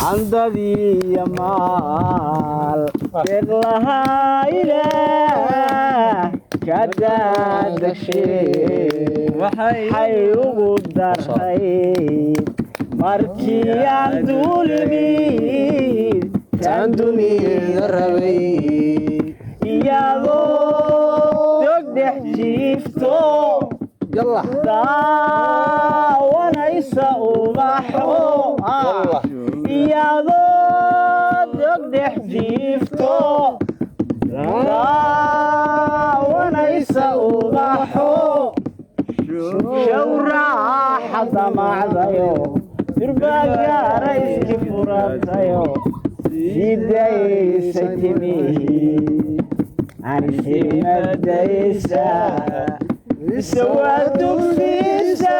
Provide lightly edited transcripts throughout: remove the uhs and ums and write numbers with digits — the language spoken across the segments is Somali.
Andadiya maal deeq lahaa Ilaah ka daadashay, waxay ugu daray markii aan duulimid Taan dunida rabay, iyadoo dog dhex jiifto, yalla, daawanaysa ubaxo, iyadoo dog dhex jiifto, daawanaysa ubaxo, shawraaxa damacdayo, durbaagaarayski furatayo, sii daysay timihii, anisimadaysa mise waa dugsiisa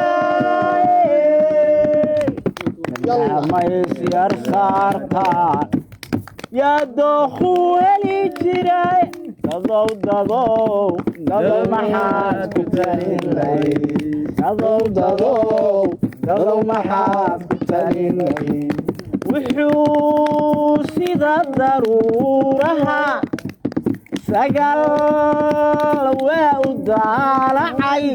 mays yar saartaan yaa dooku heli jiray. Dadow, dadow, dadow, maxaad ku talinlay? Dadow, dadow, dadow, maxaad ku talinlay? Wuxuu sida daruuraha sagal waa u daalacay,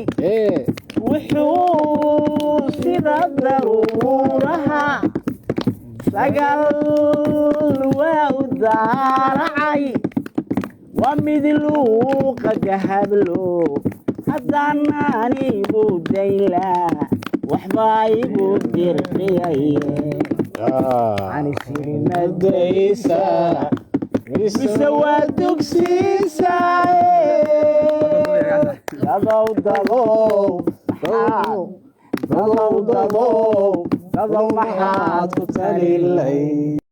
wuxuu sida daruuraha sagal waa u daalacay, waa mid luuqa gahablo, haddaan anigu daynlaa waxbaa igu dirqiyaye, anisirimadaysa mise waa dugsiisa? Dadow, dadow, maxaad, dadow, dadow, dadow, maxaad ku talilay?